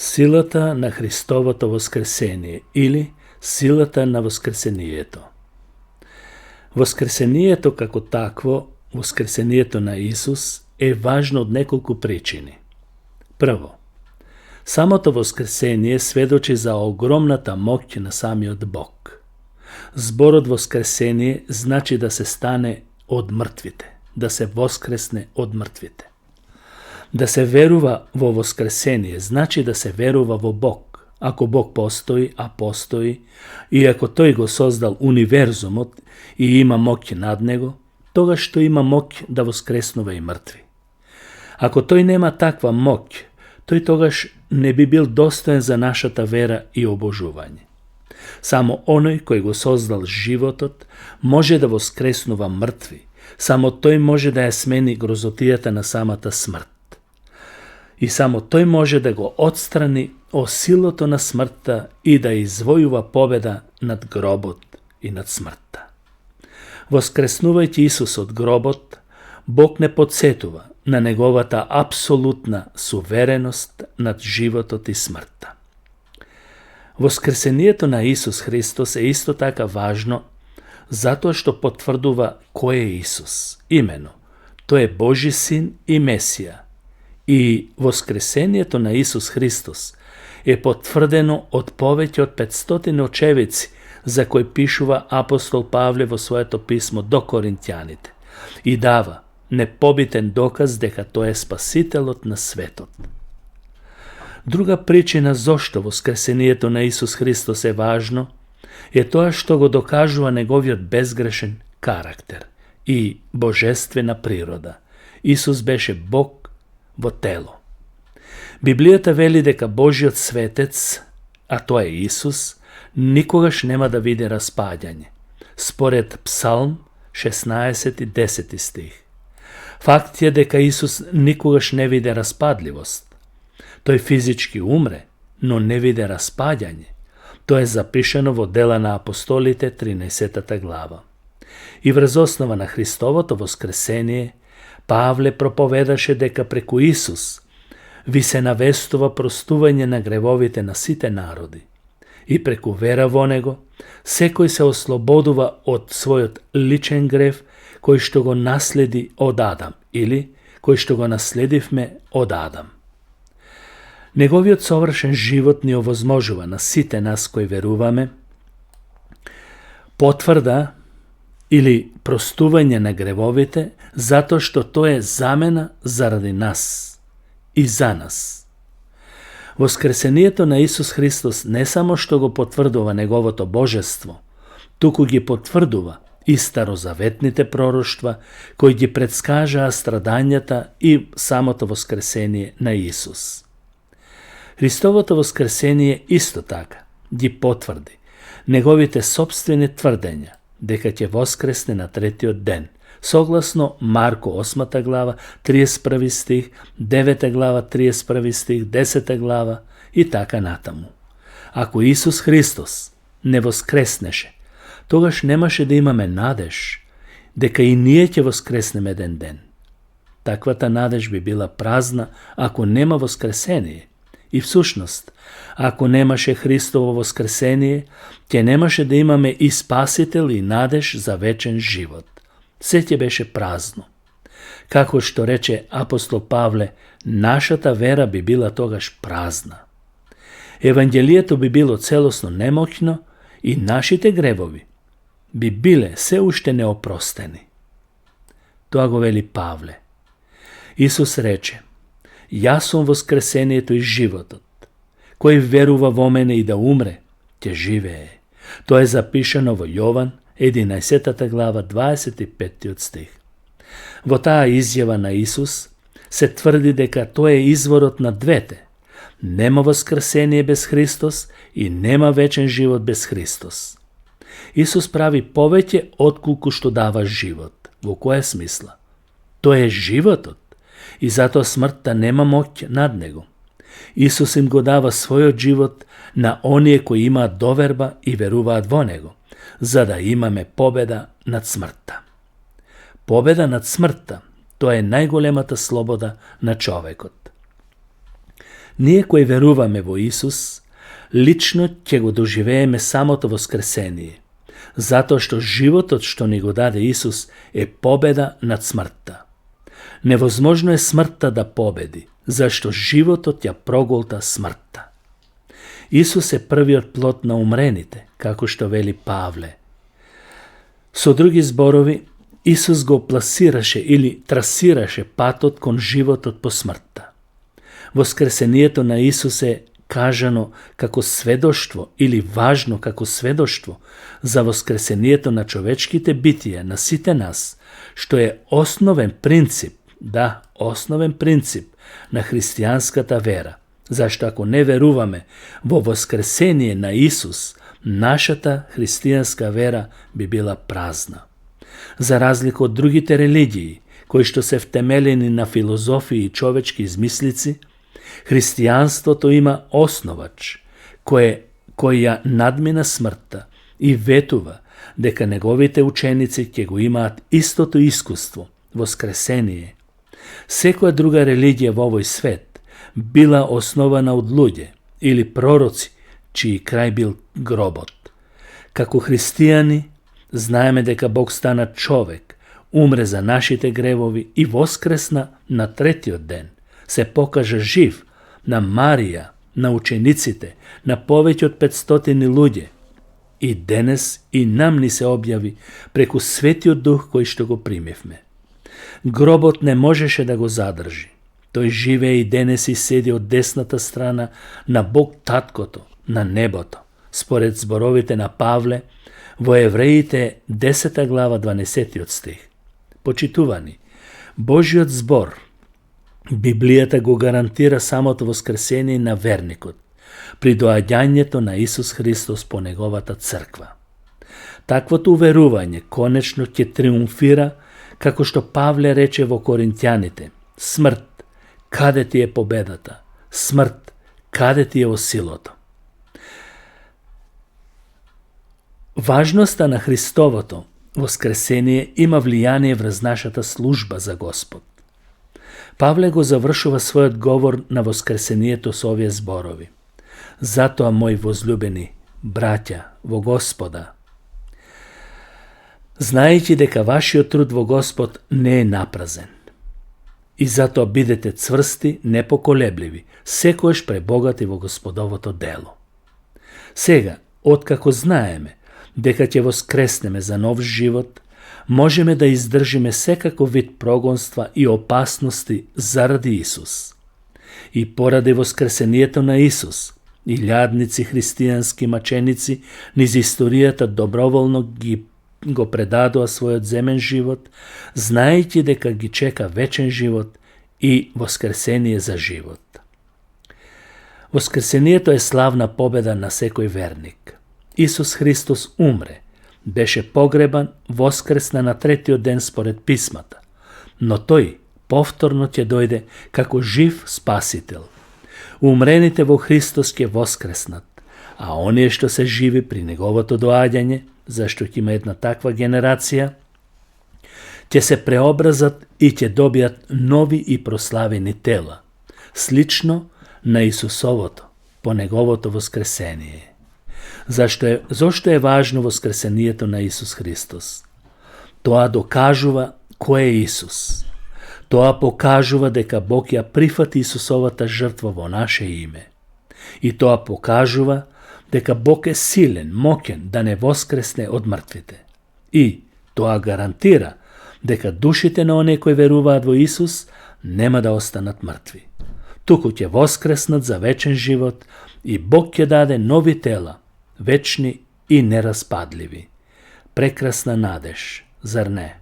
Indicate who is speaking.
Speaker 1: Силата на Христовото воскресение или силата на воскресението. Воскресението како такво, воскресението на Исус, е важно од неколку причини. Прво, самото воскресение сведочи за огромната моќ на самиот Бог. Зборот воскресение значи да се стане од мртвите, да се воскресне од мртвите. Да се верува во воскресение значи да се верува во Бог. Ако Бог постои, а постои, и ако Тој го создал универзумот и има моќ над него, тогаш тој има моќ да воскреснува и мртви. Ако Тој нема таква моќ, тој тогаш не би бил достоен за нашата вера и обожување. Само оној кој го создал животот може да воскреснува мртви. Само тој може да ја смени грозотијата на самата смрт. И само тој може да го отстрани осилото на смртта и да извојува победа над гробот и над смртта. Воскреснувајќи Исус од гробот, Бог не подсетува на неговата апсолутна сувереност над животот и смртта. Воскресението на Исус Христос е исто така важно, затоа што потврдува кој е Исус. Имено, тој е Божи син и Месија. И воскресението на Исус Христос е потврдено од повеќе од 500 очевици, за кои пишува апостол Павле во своето писмо до Коринтјаните и дава непобитен доказ дека тој е спасителот на светот. Друга причина зошто воскресението на Исус Христос е важно е тоа што го докажува неговиот безгрешен карактер и божествена природа. Исус беше Бог во тело. Библијата вели дека Божиот светец, а тоа е Исус, никогаш нема да види распаѓање. Според Псалм 16 и 10 стих. Факт е дека Исус никогаш не виде распадливост. Тој физички умре, но не виде распаѓање. Тоа е запишано во Дела на апостолите 13 глава. И врз основа на Христовото воскресение, Павле проповедаше дека преку Исус ви се навестува простување на гревовите на сите народи. И преку вера во него, секој се ослободува од својот личен грев, кој што го наследи од Адам, или кој што го наследивме од Адам. Неговиот совршен живот ни овозможува на сите нас кои веруваме потврда или простување на гревовите, затоа што тоа е замена заради нас и за нас. Воскресението на Исус Христос не само што го потврдува неговото божество, туку ги потврдува и старозаветните пророштва кои ги предскажаа страдањата и самото воскресение на Исус. Христовото воскресение исто така ги потврди неговите собствени тврдења дека ќе воскресне на третиот ден, согласно Марко 8 глава 31 стих, 9 глава 31 стих, 10 глава и така натаму. Ако Исус Христос не воскреснеше, тогаш немаше да имаме надеж дека и ние ќе воскреснеме еден ден. Таквата надеж би била празна ако нема воскресение. И всушност, ако немаше Христово воскресение, ќе немаше да имаме и спасител и надеж за вечен живот. Се ќе беше празно. Како што рече апостол Павле, нашата вера би била тогаш празна. Евангелието би било целосно немоќно и нашите гревови би биле се уште неопростени. Тоа го вели Павле. Исус рече: Јас сум воскресението и животот. Кој верува во мене и да умре, ќе живее. Тоа е запишано во Јован 11 глава 25 стих. Во таа изјава на Исус се тврди дека тој е изворот на двете. Нема воскресение без Христос и нема вечен живот без Христос. Исус прави повеќе отколку што дава живот. Во која смисла? Тој е животот и затоа смртта нема моќ над него. Исус им го дава својот живот на оние кои имаат доверба и веруваат во него, за да имаме победа над смртта. Победа над смртта, тоа е најголемата слобода на човекот. Ние кои веруваме во Исус, лично ќе го доживееме самото воскресение, затоа што животот што ни го даде Исус е победа над смртта. Невозможно е смртта да победи, зашто животот ја проголта смртта. Исус е првиот плод на умрените, како што вели Павле. Со други зборови, Исус го пласираше или трасираше патот кон животот по смртта. Воскресението на Исус е кажано како сведоштво или важно како сведоштво за воскресението на човечките битија, на сите нас, што е основен принцип, основен принцип на христијанската вера. Зашто ако не веруваме во воскресение на Исус, нашата христијанска вера би била празна. За разлика од другите религии, кои што се втемелени на филозофии и човечки измислици, христијанството има основач, кој ја надмина смртта и ветува дека неговите ученици ќе го имаат истото искуство, воскресение. Секоја друга религија во овој свет била основана од луѓе или пророци, чиј крај бил гробот. Како христијани, знаеме дека Бог стана човек, умре за нашите гревови и воскресна на третиот ден. Се покажа жив на Марија, на учениците, на повеќе од 500 луѓе. И денес и нам ни се објави преку Светиот Дух кој што го примивме. Гробот не можеше да го задржи. Тој живее и денес и седи од десната страна на Бог Таткото, на небото. Според зборовите на Павле, во Евреите 10 глава 12 стих. Почитувани, Божиот збор, Библијата го гарантира самото воскресение на верникот при доаѓањето на Исус Христос по неговата црква. Таквото уверување конечно ќе триумфира, како што Павле рече во Коринтјаните: смрт, каде ти е победата? Смрт, каде ти е осилото? Важноста на Христовото воскресение има влијание врз нашата служба за Господ. Павле го завршува својот говор на воскресението со овие зборови: затоа, мои возлюбени браќа во Господа, знаејќи дека вашиот труд во Господ не е напразен, и затоа бидете цврсти, непоколебливи, секојаш пребогати во Господовото дело. Сега, откако знаеме дека ќе воскреснеме за нов живот, можеме да издржиме секаков вид прогонства и опасности заради Исус. И поради воскресението на Исус, илјадници христијански маченици низ историјата доброволно го предадоа својот земен живот, знаејќи дека ги чека вечен живот и воскресение за живот. Воскресението е славна победа на секој верник. Исус Христос умре, беше погребан, воскресна на третиот ден според писмата, но тој повторно ќе дојде како жив спасител. Умрените во Христос ќе воскреснат, а оние што се живи при неговото доаѓање, зашто ќе има една таква генерација, ќе се преобразат и ќе добијат нови и прославени тела, слично на Исусовото, по неговото воскресение. Зошто е важно воскресението на Исус Христос? Тоа докажува кој е Исус. Тоа покажува дека Бог ја прифати Исусовата жртва во наше име. И тоа покажува дека Бог е силен, моќен да не воскресне од мртвите. И тоа гарантира дека душите на оние кои веруваат во Исус нема да останат мртви. Туку ќе воскреснат за вечен живот и Бог ќе даде нови тела, вечни и нераспадливи. Прекрасна надеж, зар не?